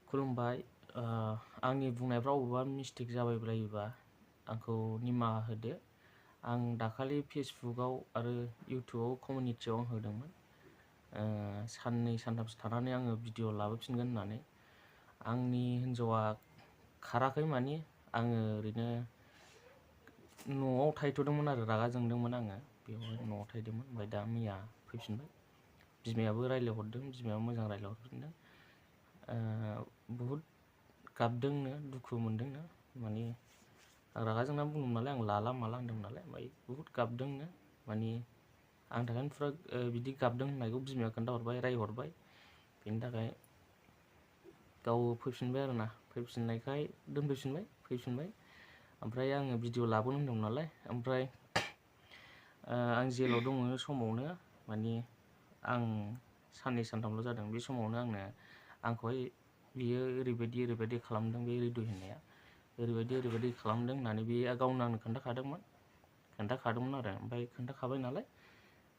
खुलुमबाय। आंनि बुंनायफ्राव अबेबा मिस्टेक जाबायबायोबा आंखौ निमाहा होदो। आं दाखालि फेसबुकआव आरो इउटुबाव कमिउनिटियाव आं होदोंमोन। साननै सानथामसो थानानै आङो भिडिअ लाबोफिनगोन होननानै। आंनि हिन्जावा खाराखै मानि आङो ओरैनो न'आव थाहैथ'दोंमोन आरो रागा जोंदोंमोन आङो बेवहाय न'आव थाहैदोंमोन। ओमफ्राय दा मैया फैफिनबाय। बिमायाबो रायज्लायहरदों, बिमायाबो मोजां रायज्लायहरफिनदों। बुहुद गाबदोंनो, दुखु मोनदोंनो। मानि आं रागा जोंनानै बुंदोंमोन नालाय, आं लाला माला होनदोंमोन नालाय। ओमफ्राय बुहुद गाबदोंनो। मानि आंनि थाखायनो फुरा बिदि गाबदों होननायखौ बिमाया खोन्थाहरबाय, रायहरबाय। बेनि थाखाय गाव फैफिनबाय आरोना। फैफिननायखाय फैफिनबाय। ओमफ्राय आङो भिडिअ लाबोनो होनदोंमोन नालाय। ओमफ्राय आं जेलाव दङ समावनो मानि आं साननै सानथामल' जादों। बे समावनो आंखौहाय बियो ओरैबायदि खालामदों, बे रिदुइ होननाया ओरैबायदि खालामदों होननानै बे गावनो आंनो खोन्थाखादोंमोन आरो। ओमफ्राय खोन्थाखाबाय नालाय,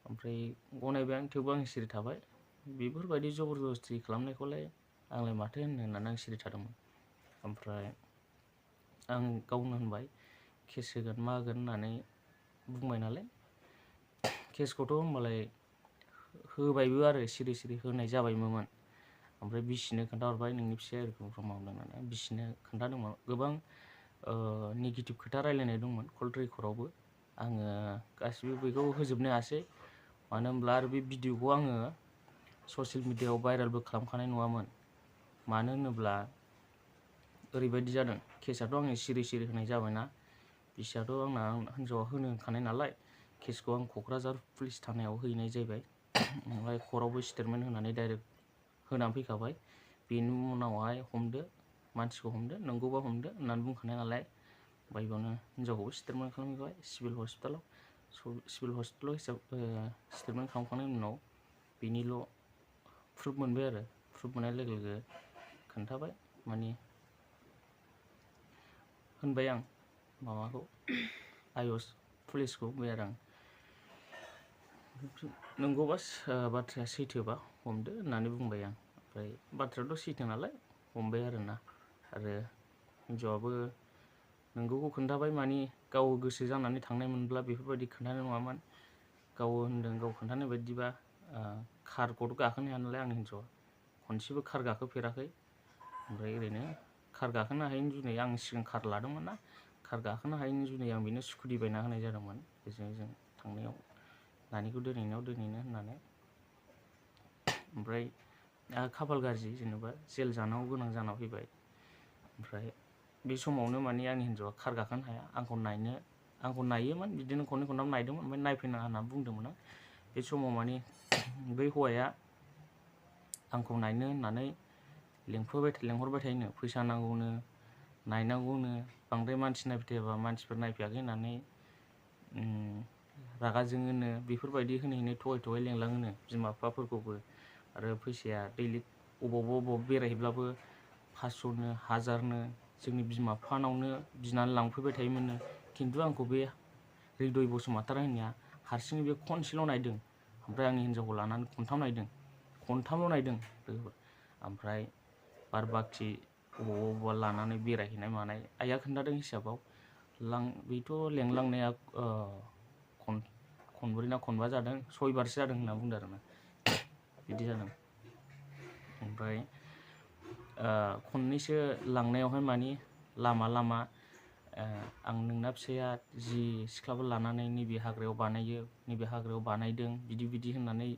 ओमफ्राय गनायबाय आं। थेवबो आं सिरि थाबाय। बेफोरबायदि जबरदस्ति खालामनायखौलाय आंलाय माथो होननानै आं सिरि थादोंमोन। ओमफ्राय आं गावनो होनबाय केस होगोन मा होगोन होननानै बुंबाय नालाय। केसखौथ' होमबालाय होबायबो आरो सिरि होनाय जाबायमोन। ओमफ्राय बिसिनो खोन्थाहरबाय नोंनि फिसाया एरखम मावदों होननानै। बिसिनो खोन्थादोंमोन। गोबां नेगेटिभ खोथा रायलायनाय दंमोन कल रेकर्डआवबो। आङो गासिबो बेखौ होजोबनो हायासै। मानो होनब्ला आरो बे भिडिअखौ आङो ससियेल मिडियायाव भाइरेलबो खालामखानाय नङामोन। मानो होनोब्ला ओरैबायदि जादों, केसआथ' आङो सिरि होनाय जाबायना। बिसियाथ' आंना हिन्जावा होनो होनखानाय नालाय। केसखौ आं क'क्राझार पुलिस थानायाव हैनाय जाहैबाय। ओमफ्राय कर्टआवबो स्टेटमेन्ट होनानै डाइरेक्ट होनानै फैखाबाय। बेनि उनावहाय मानसिखौ हमदो, नंगौबा हमदो होननानै बुंखानाय नालाय। ओमफ्राय बेयावनो हिन्जावखौबो स्टेटमेन्ट खालामहैबाय सिभिल हस्पिटालाव। स्टेटमेन्ट खालामखांनायनि उनाव बेनिल' प्रुफ मोनबाय आरो। प्रुफ मोननाय लोगो खोन्थाबाय। मानि होनबाय आं माबाखौ आय'स पुलिसखौ बुंबाय आरो आं नंगौबा बाथ्राया सैथोबा हमदो होननानै बुंबाय आं। ओमफ्राय बाथ्रायाथ' सैथो नालाय हमबाय आरोना। आरो हिन्जावाबो नोंगौखौ खोन्थाबाय। मानि गाव गोसो जानानै थांनाय मोनब्ला बेफोरबायदि खोन्थानाय नङामोन। गाव होनदों, गाव खोन्थानाय बायदिबा कारखौथ' गाखोनो हाया नालाय आंनि हिन्जावा। खनसेबो कार गाखोफेराखै। ओमफ्राय ओरैनो कार गाखोनो हायैनि जुनै आं सिगां कार लादोंमोन ना। कार गाखोनो हायैनि जुनै आं बेनो स्कुटि बायना होनाय जादोंमोन। जों थांनायाव नानिखौ दोनहैनो होननानै। ओमफ्राय खाफाल गाज्रि, जेनेबा जेल जानांगौ गोनां जाना फैबाय। ओमफ्राय बे समावनो मानि आंनि हिन्जावा कार गाखोनो हाया। आंखौ नायोमोन, बिदिनो खननै खनथाम नायदोंमोन। ओमफ्राय नायफैनाङा होनना बुंदोंमोन आं। बे समाव मानि बै हौवाया आंखौ नायनो होननानै लेंहरबाय थायोनो। फैसा नांगौनो, नायनांगौनो। बांद्राय मानसि नायबाय थायाबा मानसिफोर नायफैयाखै होननानै रागा जोङोनो। बेफोरबायदि होनै थगाय लेंलाङोनो बिमा बिफाफोरखौबो। आरो फैसाया दैलिग अबावबा बेरायहैब्लाबो 500नो 1000नो जोंनि बिमा बिफानावनो बिनानै लांफैबाय थायोमोननो। खिन्थु आंखौ बे रिदय बसुमतारी होननाया हारसिङै बे खनसेल' नायदों। ओमफ्राय आंनि हिन्जावखौ लानानै खनथामल' नायदों। ओमफ्राय बाद बाखि अबावबा लानानै बेरायहैनाय मानाय आइया खोन्थादों हिसाबाव बेथ' लेंलांनाया खनब्रै ना खनबा जादों, 6 बारसो जादों होनना बुंदों आरोना। बिदि जादों। ओमफ्राय खननैसो लांनायावहाय मानि लामा आं नोंना फिसाया जि सिख्लाफोर लानानै नैबे हाग्रायाव बानायो, नैबे हाग्रायाव बानायदों, बिदि होननानै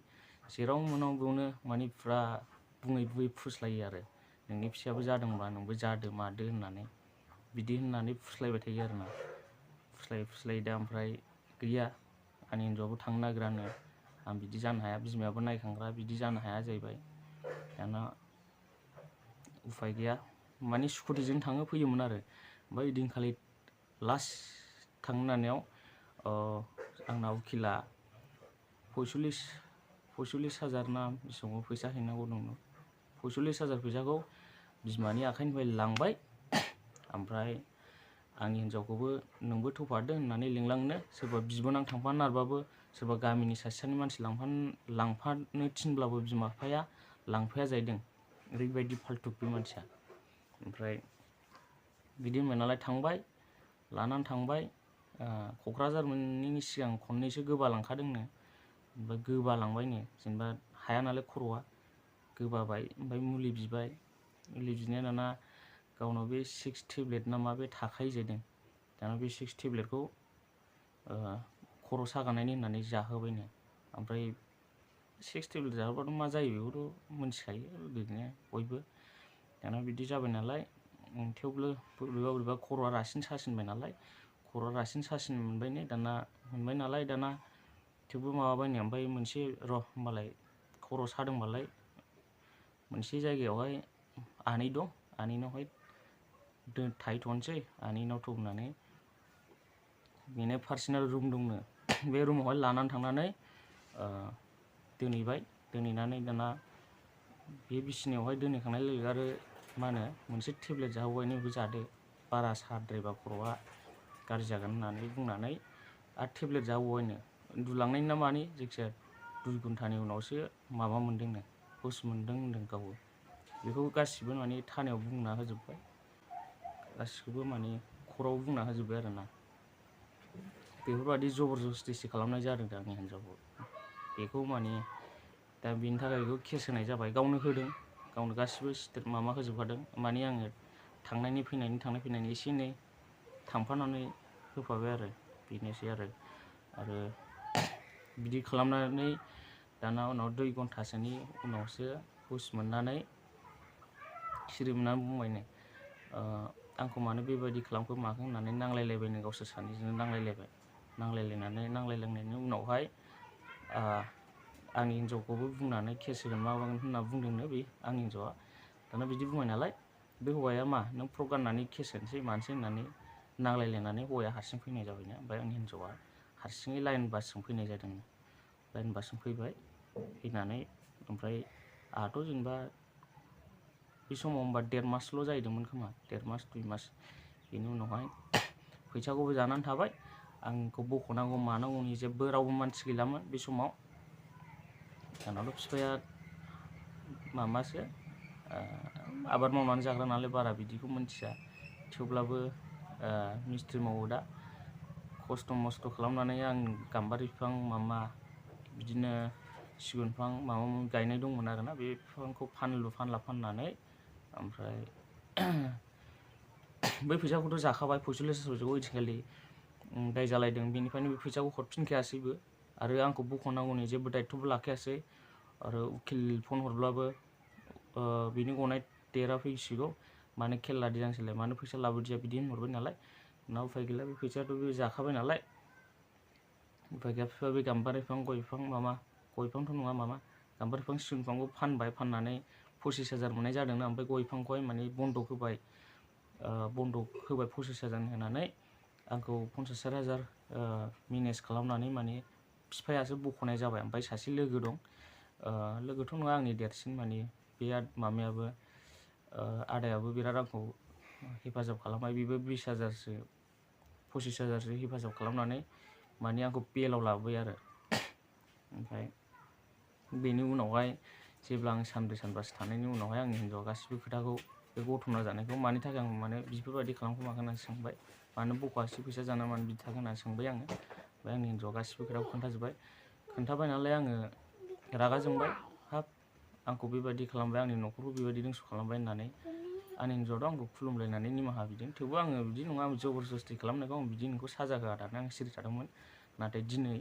जेराव मोनाव बेयावनो मानि फुरा बुङै फुस्लायो आरो। नोंनि फिसायाबो जादोंबा नोंबो जादो मादो होननानै बिदि होननानै फुस्लायबाय थायो आरोना। फुस्लायै दा ओमफ्राय गैया, आंनि हिन्जावाबो थांनो नागिरानो। आं बिदि जानो हाया, बिमायाबो नायखांग्रा, बिदि जानो हाया जाहैबाय। दाना उफाय गैया। मानि स्कुटिजों थाङो फैयोमोन आरो। ओमफ्राय ओइदिनखालि लास्ट थांनो नागिरनायाव आंना उकिला 45,000 ना बेसेबां फैसा हैनांगौ दंमोन। 45,000 फैसाखौ बिमानि आखाइनिफ्राय लांबाय। ओमफ्राय आंनि हिन्जावखौबो नोंबो थफादो होननानै लिंलांनो, सोरबा बिबोनां थांफानो नागिरबाबो, सोरबा गामिनि सासेनि मानसि लांफानो थिनब्लाबो बिमा बिफाया लांफाया जाहैदों। ओरैबायदि फाल्तु बे मानसिया। ओमफ्राय बिदि होनबाय नालाय थांबाय, लानानै थांबाय। क'क्राझार मोनैनि सिगां खननैसो गोबालांखादोंनो, ओमफ्राय गोबालांबायनो, जेनेबा हाया नालाय खर'आ गोबाबाय। ओमफ्राय मुलि बिबाय, मुलि बिनाया दाना गावनाव बे 6 टेब्लेट ना मा बे थाखायो जाहैदों। दाना बे 6 टेब्लेटखौ खर' सागानायनि होननानै जाहोबायनो। ओमफ्राय 6 टेब्लेट जाहोबाथ' मा जायो बेखौथ' मिथिखायो ओरैनो बयबो। दाना बिदि जाबाय नालाय, थेवबो बोरैबा खर'आ रासिन सासिनबाय नालाय, खर'आ रासिन सासिन मोनबाय नालाय दाना थेवबो माबाबायनो। ओमफ्राय मोनसे होमबालाय खर' सादोंबालाय मोनसे जायगायावहाय आनै दं, आनैनावहाय थाहैथ'नोसै, आनैनाव होननानै बेनो पार्सनेल रुम दंनो। बे रुमावहाय लानानै थांनानै दोनहैबाय। दोनहैनानै दाना बे बिसिनायावहाय दोनहैखांनाय लोगो आरो मा होनो मोनसे टेब्लेट जाहोबायनो, बेखौ जादो, बारा साद्रायबा खर'आ गाज्रि जागोन होननानै बुंनानै आरो टेब्लेट जाहोबावबायनो। उन्दुलांनायनि ना मानि जायखिजाया 2 घन्टानि उनावसो माबा मोनदोंनो, हुस मोनदों होनदों गावबो। बेखौ गासिबो माने थानायाव बुंना होजोब्बाय, गासिखौबो माने खर'आव बुंना होजोब्बाय आरोना। बेफोरबायदि जबरदस्तिसो खालामनाय जादों दा आंनि हिन्जावखौ। बेखौ माने दा बेनि थाखाय बेखौ केस होनाय जाबाय। गावनो होदों, गावनो गासिबो माबा होजोबखादों। माने आङो थांनाय फैनायनि एसे एनै थांफानानै होफाबाय आरो, बेनोसै आरो बिदि खालामनानै दाना उनाव 2 घन्टासोनि उनावसो हुस मोननानै सिरि मोननानै बुंबायनो, आंखौ मानो बेबायदि खालामखो माखो होननानै नांलायलायबायनो, गावसोर सानैजोंनो नांलायलायबाय। नांलायलायनायनि उनावहाय आंनि हिन्जावखौबो बुंनानै केस होगोन माबागोन होनना बुंदोंनो बे आंनि हिन्जावआ। दाना बिदि बुंबाय नालाय, बे हौवाया मा नों फ्रक गाननानै केस होनोसै मानोसै होननानै नांलायलायनानै हौवाया हारसिं फैनाय जाबायनो। ओमफ्राय आंनि हिन्जावआ हारसिङै लाइन बासजों फैनाय जादों। लाइन बासजों फैबाय, फैनानै ओमफ्राय आंहाथ' जेनेबा बे समाव होमबा 1.5 मासल' जाहैदोंमोन खोमा, 1.5 मास 2 मास। बेनि उनावहाय फैसाखौबो जानानै थाबाय, आंखौ बख'नांगौ मानांगौनि जेबो रावबो मानसि गैलामोन बे समाव। आंनाथ' बिफाया माबासो आबाद मावनानै जाग्रा नालाय बारा बिदिखौ मिथिया, थेवब्लाबो मिस्थ्रि मावो दा। खस्थ' मस्थ' खालामनानै आं गाम्बारि बिफां बिदिनो सिगुन बिफां माबा माबि गायनाय दंमोन आरोना। बे बिफांखौ फानला फाननानै ओमफ्राय बै फैसाखौथ' जाखाबाय, 45,000 फैसाखौ ओइदिनखालि दाय जालायदों। बेनिफ्रायनो बे फैसाखौ हरफिनखायासैबो आरो आंखौ बख'नांगौनि जेबो दायथ'बो लाखायासै। आरो उकिल फन हरब्लाबो बिनि गनाय डेटआ फैसिगौ, मानो खेल लादिया नोंसोरलाय, मानो फैसा लाबोदिया, बिदि होनहरबाय नालाय। उनाव उफाय गैला, बे फैसायाथ' बे जाखाबाय नालाय। उफाय गैया, बिफाया बे गाम्बारि बिफां, गय बिफां गय बिफांथ' नङा गाम्बारि बिफां सिगुन बिफांखौ फानबाय। फाननानै 25,000 मोननाय जादोंना। ओमफ्राय गय बिफांखौहाय माने बन्दक होबाय, 25,000 होनानै आंखौ 50,000 मेनेज खालामनानै माने बिफायासो बख'नाय जाबाय। ओमफ्राय सासे लोगो दं, लोगोथ' नङा आंनि देरसिन, माने बे मामायाबो आदायाबो बिराद आंखौ हेफाजाब खालामबाय। बेबो 20,000सो 25,000सो हेफाजाब खालामनानै माने आंखौ बेलाव लाबोबाय आरो। ओमफ्राय बेनि उनावहाय जेब्ला आं सानब्रै सानबासो थानायनि उनावहाय आंनि हिन्जावआ गासिबो खोथाखौ, बे गथ'ना जानायखौ मानि थाखाय आं माने बेफोरबायदि खालामखो माखो होननानै सोंबाय। मानो बख'आसै फैसा जाना मानो बिदि थाखो होननानै सोंबाय आङो। ओमफ्राय आंनि हिन्जावआ गासिबो खोथाखौ खोन्थाजोब्बाय। खोन्थाबाय नालाय आङो रागा जोंबाय, हाब आंखौ बेबायदि खालामबाय, आंनि न'खरखौ बेबायदि धंस' खालामबाय होननानै। आंनि हिन्जावआथ' आंखौ खुलुमलायनानै निमाहा बिदों। थेवबो आङो बिदि नङा, जबरदस्ति खालामनायखौ आं बिदि नोंखौ साजा होआ होननानै आं सिरि थादोंमोन। नाथाय दिनै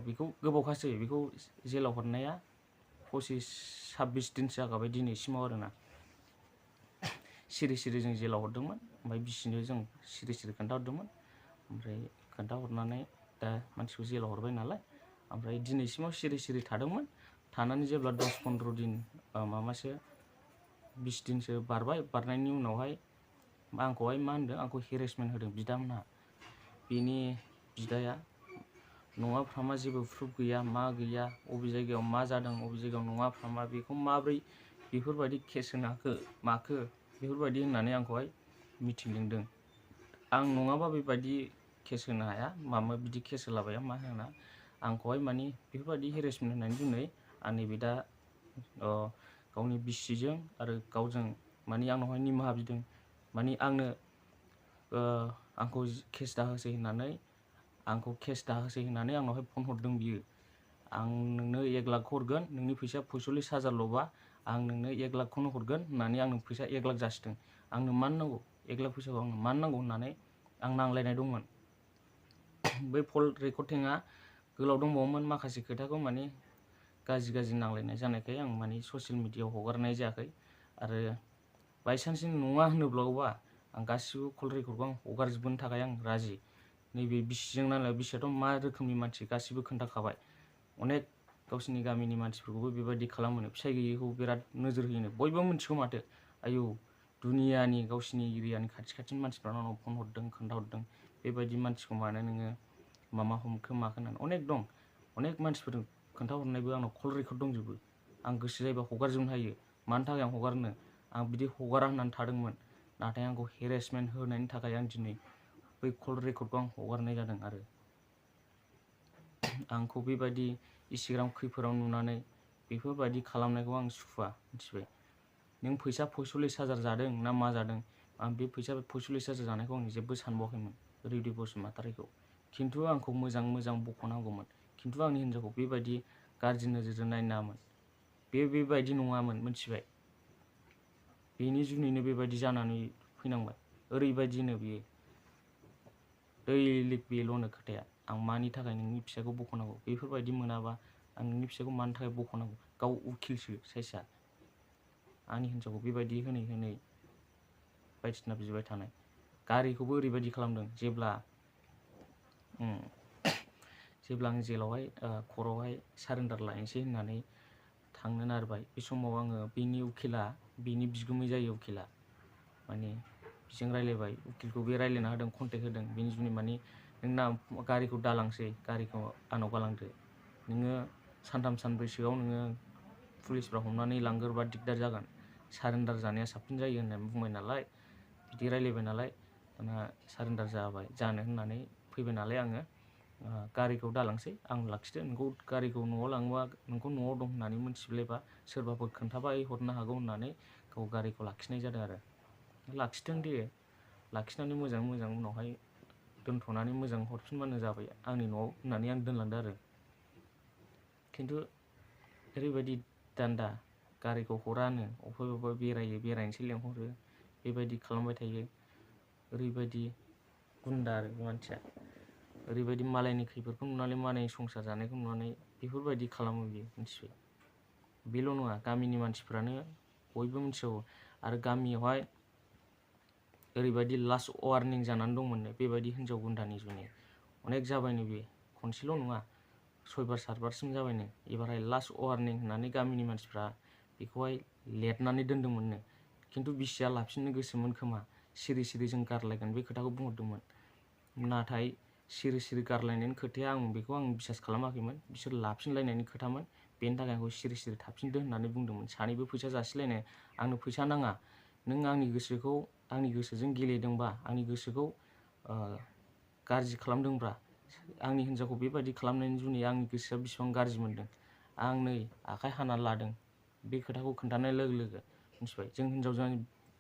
बेखौ गोबावखासै, बेखौ जेलाव हरनाया 25-26 दिनसो जाखाबाय दिनैसिमाव आरोना। सिरि सिरि जों जेलाव हरदोंमोन, ओमफ्राय बिसिनो जों सिरि सिरि खोन्थाहरदोंमोन। ओमफ्राय खोन्थाहरनानै दा मानसिखौ जेलाव हरबाय नालाय, ओमफ्राय दिनैसिमाव सिरि सिरि थादोंमोन। थानानै जेब्ला 10-15 दिन 20 दिनसो बारबाय, बारनायनि उनावहाय आंखौहाय मा होनदों, आंखौ हेरेसमेन्ट होदों बिदामोनहा। बेनि बिदाया नङा फ्रामा जेबो प्रुफ गैया, मा गैया, अबे जायगायाव मा जादों, अबे जायगायाव नङा फ्रामा, बेखौ माब्रै बेफोरबायदि केस होनो हाखो माखो, बेफोरबायदि होननानै आंखौहाय मिटिं लिंदों। आं नङाबा बेबायदि केस होनो हाया, बिदि केस होलाबाया मा होना। आंखौहाय माने बेफोरबायदि हेरेसमेन्ट होनानै दिनै आंनि बिदा गावनि बिसिजों आरो गावजों माने आंनावहाय निमाहा बिदों, माने आंखौ केस दाहोसै होननानै आंनावहाय फन हरदों बियो। आं नोंनो 1 लाख हरगोन, नोंनि फैसा 45,000ल'बा आं नोंनो 1 लाखखौनो हरगोन होननानै आंनो फैसा 1 लाख जासिदों। आंनो मानो नांगौ 1 लाख फैसाखौ, आंनो मानो नांगौ होननानै आं नांलायनाय दंमोन। बै कल रेकर्डिंआ गोलाव दंबावोमोन, माखासे खोथाखौ माने गाज्रि नांलायनाय जानायखाय आं माने ससियेल मिडियायाव हगारनाय जायाखै। आरो बायसान्स नङा होनोब्लाबा आं गासिबो कल रेकर्डखौ आं हगारजोबनो थाखाय आं राजि। नैबे बिसिजों नालाय, बिसियाथ' मा रोखोमनि मानसि गासिबो खोन्थाखाबाय। अनेक गावसिनि गामिनि मानसिफोरखौबो बेबायदि खालामोनो, फिसाइ गैयैखौ बिराद नोजोर होयोनो, बयबो मिथिगौ माथो। आयौ, दुनियानि गावसिनि एरियानि खाथिनि मानसिफ्रा आंनाव फन हरदों, खोन्थाहरदों, बेबायदि मानसिखौ मानो नोङो मामा हमखो माखो होननानै। अनेक दं, अनेक मानसिफोर खोन्थाहरनायबो आंनाव कल रेकर्ड दंजोबो। आं गोसो जायोबा हगारजोबनो हायो। मानि थाखाय आं हगारनो, आं बिदि हगारा होननानै थादोंमोन, नाथाय आंखौ हेरेसमेन्ट होनायनि थाखाय आं दिनै बै कल रेकर्डखौ आं हगारनाय जादों। आरो आंखौ बेबायदि इन्स्टाग्राम खैफोदाव नुनानै बेफोरबायदि खालामनायखौ आं सुखुवा, मिथिबाय। नों फैसा 45,000 जादों ना मा जादों, आं बे फैसा 45,000 जानायखौ आं जेबो सानबावाखैमोन रिदि बसुमतारीखौ। खिन्थु आंखौ मोजां बख'नांगौमोन, खिन्थु आंनि हिन्जावखौ बेबायदि गाज्रि नोजोरजों नायनो नाङामोन। बेबायदि नङामोन, मिथिबाय। बेनि जुनैनो बेबायदि जानानै फैनांबाय। ओरैबायदिनो बियो दैलिग बेल'नो खोथाया, आं मानि थाखाय नोंनि फिसायखौ बख'नांगौ, बेफोरबायदि मोनाबा आं नोंनि फिसायखौ मानि थाखाय बख'नांगौ। गाव उकिलसो साइसआ, आंनि हिन्जावखौ बेबायदि होनै बायदिसिना बिबाय थानाय। गारिखौबो ओरैबायदि खालामदों, जेब्ला आं जेलावहाय खरआवहाय सारेन्डार लायनोसै होननानै थांनो नागिरबाय, बे समाव आङो बेनि बिगुमै जायो उकिला, माने बिजों रायलायबाय, उकिलखौ बे रायलायना होदों, कन्टेक्ट होदों। बेनि जुनै माने नोंना गारिखौ दालांसै, गारिखौ आंनाव गालांदो, नोङो 3-3 सानब्रैसोआव नोङो पुलिसफ्रा हमनानै लांगोरबा दिगदार जागोन, सारेन्डार जानाया साबसिन जायो होननानै बुंबाय नालाय, बिदि रायलायबाय नालाय, दाना सारेन्डार जानो होननानै फैबाय नालाय आङो गारिखौ दालांसै, आं लाखिदो, नोंखौ गारिखौ न'आव लाङोबा नोंखौ न'आव दं होननानै मिथिब्लायबा सोरबाफोर खोन्थाबाय हरनो हागौ होननानै गाव गारिखौ लाखिनाय जादों। आरो लाखिदों दे, लाखिनानै मोजां उनावहाय दोनथ'नानै मोजां हरफिनबानो जाबाय आंनि न'आव होननानै आं दोनलांदो आरो। खिन्थु ओरैबायदि दान्दा, गारिखौ हरानो, अबेबा बेरायनोसै लेंहरो, बेबायदि खालामबाय थायो। ओरैबायदि गुन्दा आरो बे मानसिया, ओरैबायदि मालायनि खैफोदखौ नुनानै, मालायनि संसार जानायखौ नुनानै बेफोरबायदि खालामो बियो, मिथिबाय। बेल' नङा, गामिनि मानसिफ्रानो बयबो मिथिगौ। आरो गामियावहाय ओरैबायदि लास्ट वार्निं जानानै दंमोननो, बेबायदि हिन्जाव गुन्दानि जुनै अनेक जाबायनो, बे खनसेल' नङा 6 बार 7 बारसिम जाबायनो। एबारहाय लास्ट वार्निं होननानै गामिनि मानसिफ्रा बेखौहाय लेरनानै दोन्दोंमोननो। खिन्थु बिसिया लाफिननो गोसोमोन खोमा, सिरि जों गारलायगोन बे खोथाखौ बुंहरदोंमोन। नाथाय सिरि गारलायनायनि खोथाया बेखौ आं बिसास खालामाखैमोन, बिसोर लाफिनलायनायनि खोथामोन। बेनि थाखाय आंखौ सिरि थाफिनदो होननानै बुंदोंमोन। सानैबो फैसा जासिलायनाय, आंनो फैसा नाङा, नों आंनि गोसोजों गेलेदोंबा, आंनि गोसोखौ गाज्रि खालामदोंब्ला, आंनि हिन्जावखौ बेबायदि खालामनायनि जुनै आंनि गोसोआ बेसेबां गाज्रि मोनदों, आं नै आखाइ हानानै लादों। बे खोथाखौ खोन्थानाय लोगो मिथिबाय, जों हिन्जावजों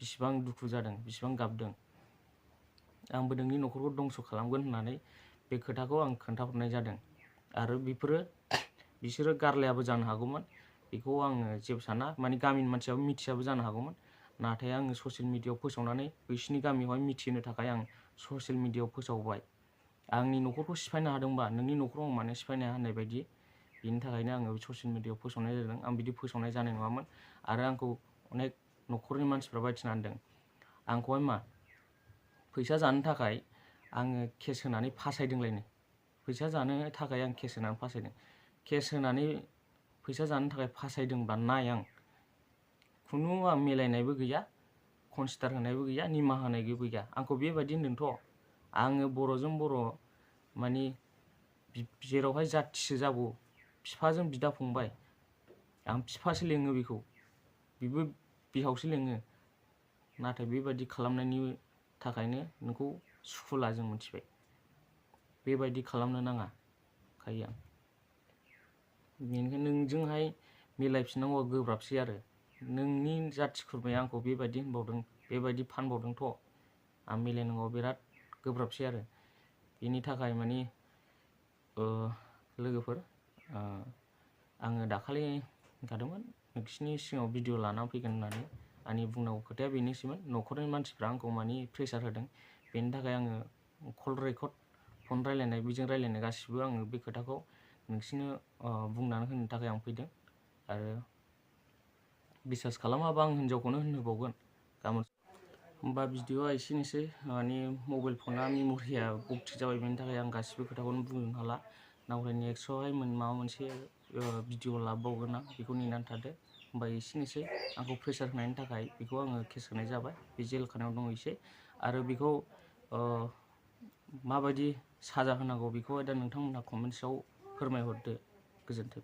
बेसेबां दुखु जादों, बेसेबां गाबदों। आंबो नोंनि न'खरखौ दंस' खालामगोन होननानै बे खोथाखौ आं खोन्थाहरनाय जादों। आरो बिसोरो गारलायाबो जानो हागौमोन, बेखौ आङो जेबो साना, माने गामिनि मानसियाबो मिथियाबो जानो हागौमोन। नाथाय आङो ससियेल मिडियायाव फोसावनानै बिसिनि गामियावहाय मिथिहोनो थाखाय आं ससियेल मिडियायाव फोसावबाय। आंनि न'खरखौ सिफायनो हादोंबा नोंनि न'खराव आं मानो सिफायनो हाया होननाय बायदि, बेनि थाखायनो आङो ससियेल मिडियायाव फोसावनाय जादों। आं बिदि फोसावनाय जानाय नङामोन। आरो आंखौ अनेक न'खरनि मानसिफ्रा बायदिसिना होनदों, आंखौहाय फैसा जानो थाखाय आङो केस होनानै फासायदोंलायनो। फैसा जानो थाखाय आं केस होनानै फासायदों। केस होनानै फैसा जानो थाखाय फासायदोंबा नाय, आं मिलायनायबो गैया, कनसिडार होनायबो गैया, निमाहा होनायबो गैया। आंखौ बेबायदि होनदोंथ', आङो बर'जों बर' माने जेरावहाय जाथिसो जागौ, बिफाजों बिदा फंबाय, आं बिफासो लेङो बेखौ, बेबो बिहावसो लेङो। नाथाय बेबायदि खालामनायनि थाखायनो नोंखौ सुखुला, जों मिथिबाय। बेबायदि खालामनो नाङा खायो आं। बेनिखायनो नोंजोंहाय मिलायफिननांगौआ गोब्राबसै आरो। नोंनि जाथि खुरमाया आंखौ बेबायदि होनबावदों, बेबायदि फानबावदोंथ', आं मिलायनांगौआ बिराद गोब्राबसै आरो। बेनि थाखाय माने लोगोफोर, आङो दाखालि होनखादोंमोन नोंसिनि सिगाङाव भिडिअ लानानै फैगोन होननानै। आंनि बुंनांगौ खोथाया बेनोसैमोन। न'खरनि मानसिफ्रा आंखौ माने प्रेसार होदों, बेनि थाखाय आङो कल रेकर्ड, फन रायलायनाय, बेजों रायलायनाय गासिबो आङो बे खोथाखौ नोंसिनो बुंनानै होनो थाखाय आं फैदों। आरो बिसास खालामाबा आं हिन्जावखौनो होनहोबावगोन गाबोन। होमबा भिडिअआ एसेनोसै, माने मबाइल फना मेम'रिया बक्ति जाबाय, बेनि थाखाय आं गासिबो खोथाखौनो बुंनो हाला। नावहाय नेक्स्टआवहाय माबा मोनसे भिडिअ लाबावगोन आं, बेखौ नेनानै थादो। होमबा एसेनोसै, आंखौ प्रेसार होनायनि थाखाय बेखौ आङो केस होनाय जाबाय, बे जेल खानायाव दङ एसे। आरो बेखौ माबायदि साजा होनांगौ बेखौहाय दा नोंथांमोनहा कमेन्ट्सआव फोरमायहरदो। गोजोन्थों।